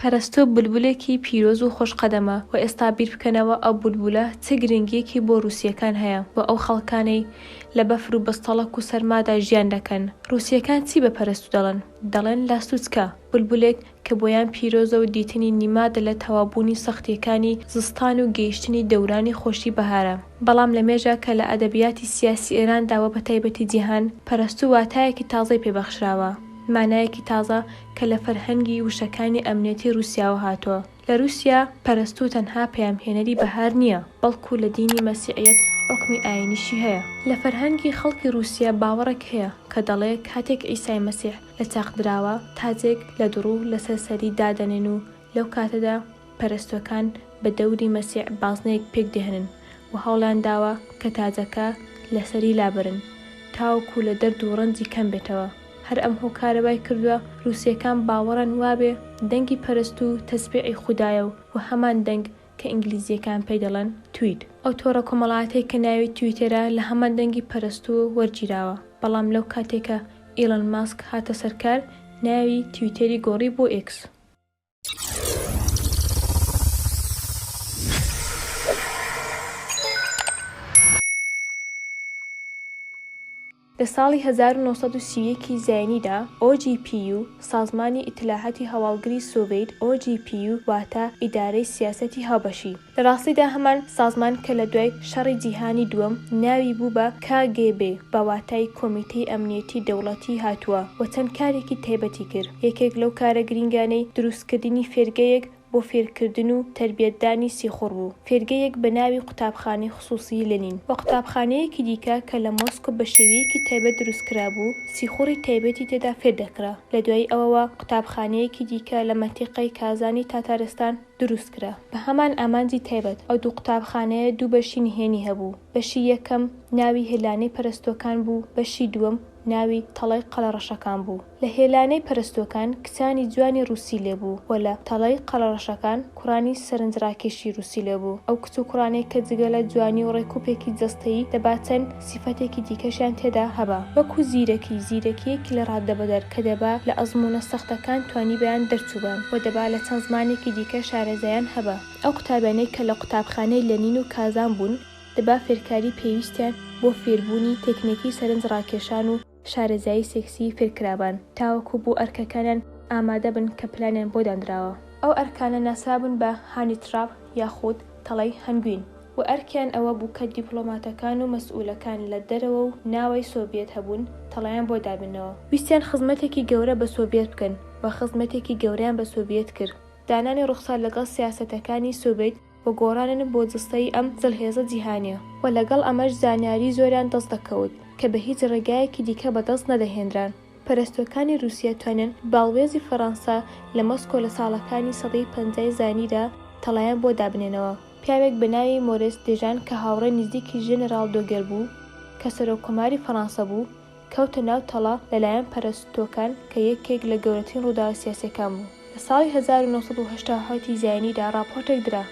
پەرەستۆ بولبولێکی پیرۆز و خۆشقەدەمە و ئێستا بیر بکەنەوە ئەو بولبولە چ گرنگییەکی بۆ رووسییەکان هەیە و ئەو خەڵکانەی لە بەفر و بەستەڵەک و سەرمادا ژیان دەکەن. رووسییەکان چی بە پەرەستوو دەڵێن؟ دەڵێن لاستوچکە، بولبولێک کە بۆیان پیرۆزە و دیتنی نیمادە لە تەواوبوونی سەختییەکانی زستان و گەیشتنی دەورانی خۆشی بەهارە. بەڵام لە مێژە کە لە ئەدەبیاتی سیاسی ئێراندا و بەتایبەتی جیهان، پەرەستوو واتایەکی تازەی پێ بەخشراوە. مانایەکی تازە کە لە فەرهەنگی وشەکانی ئەمنیەتی رووسیاوە هاتووە. لە رووسیا پەرەستوو تەنها پەیامهێنەری بەهار نییە، بەڵکو لە دینی مەسیعیەت عوکمی ئایینیشی هەیە. لە فەرهەنگی خەڵکی رووسیا باوەڕێک هەیە کە دەڵێ کاتێک عیسای مەسیح لە چاخ دراوە، تاجێک لە دڕوو لەسەر سەری دادەنێن و لەو کاتەدا پەرستوەکان بە دەوری مەسیع بازنەیەک پێک دێهنن و هەوڵیان داوە کە تاجەکە لە سەری لابەرن تاوەکو لە دەرد و ڕەنجی کەم بێتەوە. هەر ئەم هۆکارە وای کردوە روسیەکان باوەڕیان وابێ دەنگی پەرستوو تەسبیعی خودایە و هەمان دەنگ کە ئینگلیزییەکان پێی دەڵێن تویت. ئەو تۆڕە کۆمەڵایەتیەی کە ناوی تویتێرە لە هەمان دەنگی پەرستوو وەرگیراوە، بەڵام لەو کاتەی کە ئیڵۆن ماسک هاتە سەر کار ناوی تویتێری گۆڕی بۆ ئێکس. لە ساڵی 1931 ی زاینیدا، OGPU، سازمانی ئیتلاعاتی هەواڵگری سۆڤێیت، OGPU، واتە ئیدارەی سیاسەتی هاوبەشی. لە ڕاستیدا هەمان سازمان کە لە دوای شەڕی جیهانی دووەم ناوی بوو بە KGB بە واتای کۆمیتەی ئەمنیەتی دەوڵەتی هاتووە و چەند کارێکی تایبەتی کرد. یەکێک لەو کارە گرینگانەی دروستکردنی فێرگەیەک بۆ فێرکردن و تەربیەتدانی سیخوڕ بوو، فێرگەیەک بە ناوی قوتابخانەی خسووسیی لنین و قوتابخانەیەکی دیکە کە لە مۆسکۆ بە شێوەیەکی تایبەت دروست کرابوو، سیخوڕی تایبەتی تێدا فێر دەکرا. لە دوای ئەوەوە قوتابخانەیەکی دیکە لە مەنتیقەی کازانی تاتارستان دروست کرا بە هەمان ئامانجی تایبەت. ئەو دوو قوتابخانەیە دوو بەشی نهێنی هەبوو، بەشی یەکەم ناوی هێلانەی پەرستۆکان بوو، بەشی دووەم ناوی تەڵەی قەڵەڕەشەکان بوو. لە هێلانەی پەرستۆکان کچانی جوانی ڕووسی لێ بوو و لە تەڵەی قەڵەڕەشەکان کوڕانی سەرنجڕاکێشی ڕووسی لێ بوو. ئەو کچ و کوڕانەی کە جگە لە جوانی و ڕێکوپێکی جەستەیی دەبا چەند سیفەتێکی دیکەشیان تێدا هەبا وەکوو زیرەکی، زیرەکییەکی لە ڕاددەبەدەر کە دەبا لە ئەزموونە سەختەکان توانیبایان دەرچووبان و دەبا لە چەند زمانێکی دیکە شارەزایان هەبا. ئەو قوتابیانەی کە لە قوتابخانەی لەنین و کازان بوون دەبا فێرکاری پێویستیان بۆ فێربوونی تێکنیکی سەرنجڕاکێشان و شارەزایی سێکسی فێرکرابان تاوەکو بۆ ئەرکەکانیان ئامادەبن کە پلانیان بۆ دانراوە. ئەو ئەرکانە ناسرابوون بە honey trap یاخود تەڵەی هەنگوین و ئەرکیان ئەوە بوو کە دیپڵۆماتەکان و مەسئولەکان لە دەرەوە و ناوەی سۆڤیەت هەبوون تەڵەیان بۆ دابننەوە. ویستیان خزمەتێکی گەورە بە سۆڤیەت بکەن و خزمەتێکی گەورەیان بە سۆڤیەت کرد. دانانی ڕوخسار لەگەڵ سیاسەتەکانی سۆڤێت و گۆڕانن بۆ جەستەی ئەم زلهێزە جیهانیە و لەگەڵ ئەمەش زانیاری زۆریان دەست دەکەوت کە بە هیچ ڕێگایەکی دیکە بەدەست نەدەهێنران. پەرستۆکانی روسیە توانیان باڵوێزی فەرەنسا لە مۆسکۆ لە ساڵەکانی سەدەی پەنجای زاینیدا تەڵەیان بۆ دابنێنەوە. پیاوێک بە ناوی مۆرێس دێژان کە هاوڕێی نزیکی ژەنەراڵ دۆگێل بوو کە سەرۆک کۆماری فەرەنسە بوو کەوتە ناو تەڵە لەلایەن پەرستۆکان کە یەکێک لە گەورەترین ڕووداوە سیاسیەکان بوو. لە ساڵی 1987 ی زاینیدا ڕاپۆرتێک درا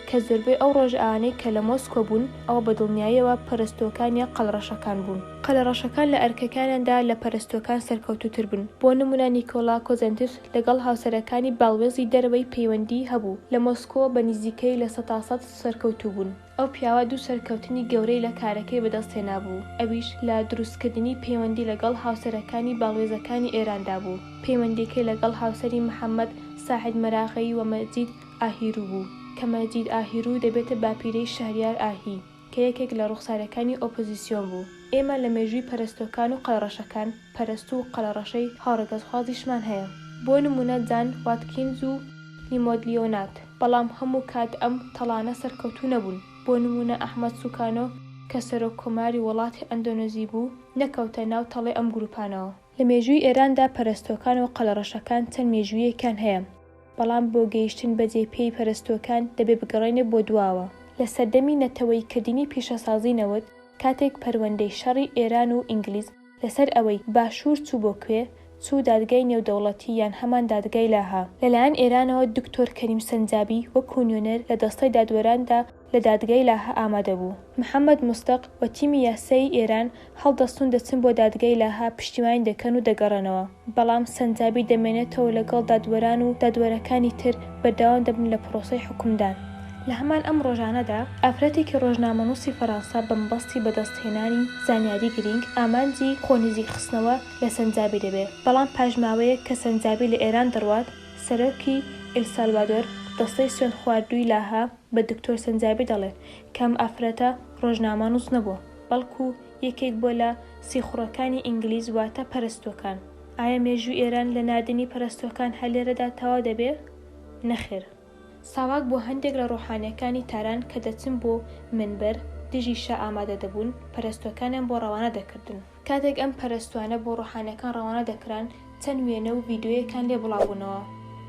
کە زۆربەی ئەو ڕۆژئاوانەی کە لە مۆسکۆ بوون ئەوە بە دڵنیاییەوە پەرستۆکان یان قەلەڕەشەکان بوون. قەلەڕەشەکان لە ئەرکەکانیاندا لە پەرستۆکان سەرکەوتووتر بوون. بۆ نموونە نیکۆلا کۆزەنتیف لەگەڵ هاوسەرەکانی باڵوێزی دەرەوەی پەیوەندیی هەبوو لە مۆسکۆ بە نزیکەی 100% سەرکەوتوو بوون. ئەو پیاوە دوو سەرکەوتنی گەورەی لە کارەکەی بەدەست هێنابوو، ئەویش لە دروستکردنی پەیوەندی لەگەڵ هاوسەرەکانی باڵوێزەکانی ئێراندا بوو، پەیوەندیەکەی لەگەڵ هاوسەری محەمەد ساعید مەراغەیی و مەجید ئاهیرو بوو، کە مەجید ئاهیرو دەبێتە باپیرەی شەهریار ئاهی، کە یەکێک لە ڕوخسارەکانی ئۆپۆزیسیۆن بوو. ئێمە لە مێژووی پەرستۆکان و قەلەڕەشەکان، پەرستوو و قەلەڕەشەی هاوڕەگەزخوازیشمان هەیە. بۆ نموونە جان واتکینز و لیمۆت لیۆنارد، بەڵام هەموو کات ئەم تەڵانە سەرکەوتوو نەبوون، بۆ نموونە ئەحمەد سوکانۆ کە سەرۆک کۆماری وڵاتی ئەندۆنزی بوو نەکەوتە ناو تەڵەی ئەم گروپانەوە. لە مێژووی ئێراندا پەرستۆکان و قەلەڕەشەکان چەند مێژوویەکیان هەیە، بەڵام بۆ گەیشتن بە جێ پێی پەرستۆکان دەبێ بگەڕێینە بۆ دواوە. لە سەردەمی نەتەوەیی کردنی پیشەسازی نەوت، کاتێک پەروەندەی شەڕی ئێران و ئینگلیز لەسەر ئەوەی باشوور چوو بۆ کوێ، چوو دادگای نێودەوڵەتی یان هەمان دادگای لاها. لەلایەن ئێرانەوە دکتۆر کەریم سەنجابی وەکوو نوێنەر لە دەستەی دادوەراندا. لە دادگای لاهە ئامادە بوو. محەمەد موسدق و تیمی یاسایی ئێران هەڵدەستن دەچن بۆ دادگای لاهە پشتیوانی دەکەن و دەگەڕێنەوە، بەڵام سەنجابی دەمێنێتەوە لەگەڵ دادوەران و دادوەرەکانی تر بەردەوام دەبن لە پرۆسەی حوکمدان. لە هەمان ئەم ڕۆژانەدا ئافرەتێکی ڕۆژنامەنووسی فەرەنسا بە مەبەستی بەدەستهێنانی زانیاری گرینگ ئامانجی خۆ نزیکخستنەوە لە سەنجابی دەبێ، بەڵام پاش ماوەیەک کە سەنجابی لە ئێران دەڕوات، سەرۆکی ئیلسالوادۆر دەستەی سوێندخواردووی لاهە بە دکتۆر سەنجابی دەڵێ کە ئەم ئافرەتە ڕۆژنامەنووس نەبووە، بەڵکو یەکێک بووە لە سیخوڕەکانی ئینگلیز واتە پەرستووەکان. ئایا مێژووی ئێران لە ناردنی پەرستووەکان هەر لێرەدا تەواو دەبێ؟ نەخێر. ساواک بۆ هەندێک لە ڕۆحانیەکانی تاران کە دەچن بۆ مینبەر دژی شا ئامادە دەبوون، پەرستووەکانیان بۆ ڕەوانە دەکردن. کاتێک ئەم پەرستوانە بۆ ڕۆحانیەکان ڕەوانە دەکران، چەند وێنە و ڤیدیۆیەکان لێ بڵاوبوونەوە.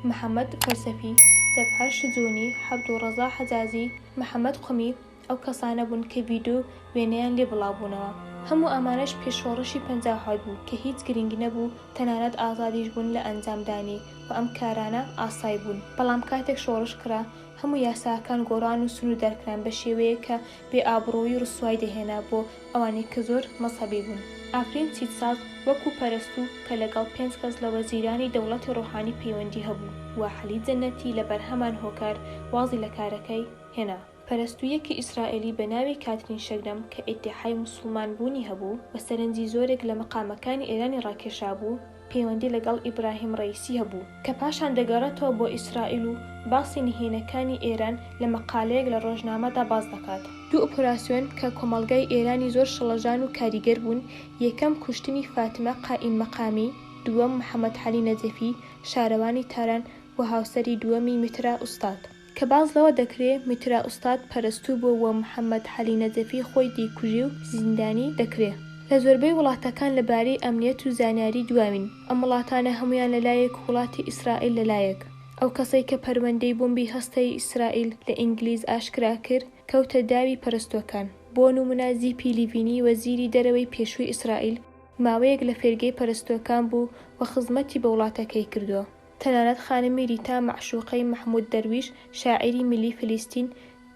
محەمەد فەلسەفی، جەفعەر شجونی، حەبدوڕەزا حەجازی، محەمەد قومی ئەو کەسانە بوون کە ڤیدیۆ و وێنەیان لێ بڵاوبوونەوە. هەموو ئەمانەش پێش شۆڕشی 57 بوو کە هیچ گرنگ نەبوو تەنانەت ئازادیش بوون لە ئەنجامدانی و ئەم کارانە ئاسای بوون. بەڵام کاتێک شۆڕش کرا هەموو یاساکان گۆڕان و سنووردارکران بە شێوەیەک کە بێ ئابڕوویی ڕسوای دەهێنا بۆ ئەوانەی کە زۆر مەزهەبی بوون. ئافرین چیتساز وەکوو پەرەستوو کە لەگەڵ پێنج کەس لە وەزیرانی دەوڵەتی ڕۆحانی پەیوەندی هەبوو و عەلی جەنەتی لەبەر هەمان هۆکار وازی لە کارەکەی هێنا. پەرەستوویەکی ئیسرائیلی بە ناوی کاترین شەگرەم کە ئیدیعای موسوڵمان بوونی هەبوو و سەرنجی زۆرێک لە مەقامەکانی ئێرانی ڕاکێشابوو، پەیوەندی لەگەڵ ئیبراهیم ڕەئیسی هەبوو، کە پاشان دەگەڕێتەوە بۆ ئیسرائیل و باسی نهێنەکانی ئێران لە مەقالەیەک لە ڕۆژنامەدا باس دەکات. دوو ئۆپراسیۆن کە کۆمەڵگای ئێرانی زۆر شڵەژان و کاریگەر بوون، یەکەم کوشتنی فاتمە قائیم مەقامی، دووەم محەمەد عەلی نەجەفی، شارەوانی تاران و هاوسەری دووەمی میترا ئوستاد. کە باس لەوە دەکرێ میترا ئوستاد پەرستوو بووە و محەمەد عەلی نەجەفی خۆی دەیکوژێ و زیندانی دەکرێ. لە زۆربەی وڵاتەکان لە بارەی ئەمنیەت و زانیاری دواوین. ئەم وڵاتانە هەموویان لە لایەک و وڵاتی ئیسرائیل لە لایەک. ئەو کەسەی کە پەروەندەی بۆمبی هەستەیی ئیسرائیل لە ئینگلیز ئاشکرا کرد کەوتە داوی پەرستووەکان. بۆ نموونە زیپی لیڤینی وەزیری دەرەوەی پێشووی ئیسرائیل ماوەیەک لە فێرگەی پەرستووەکان بوو و خزمەتی بە وڵاتەکەی کردووە. تەنانەت خانمی ریتا مەعشوقەی مەحمود دەرویش شاعیری میللی فلیستین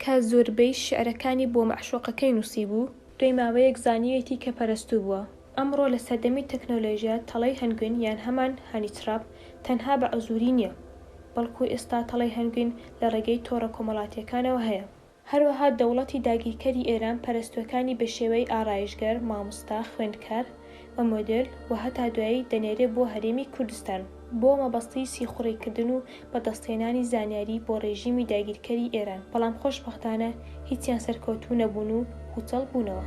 کە زۆربەی شیعرەکانی بۆ مەعشوقەکەی نووسیبوو، دوای ماوەیەک زانیویەتی کە پەرستوو بووە. ئەمڕۆ لە سەردەمی تەکنۆلۆژیا تەڵەی هەنگوین یان هەمان honey trap تەنها بە عزوری نییە، بەڵکو ئێستا تەڵەی هەنگوین لە ڕێگەی تۆڕە کۆمەڵاتییەکانەوە هەیە. هەروەها دەوڵەتی داگیرکەری ئێران پەرستوەکانی بە شێوەی ئارایشگەر، ماموستا، خوێندکار و مۆدێل و هەتا دوایی دەنێرێ بۆ هەرێمی کوردستان بۆ مەبەستی سیخوڕیکردن و بەدەستهێنانی زانیاری بۆ ڕێژیمی داگیرکەری ئێران، بەڵام خۆشبەختانە هیچیان سەرکەوتوو نەبوون و پووچەڵ بوونەوە.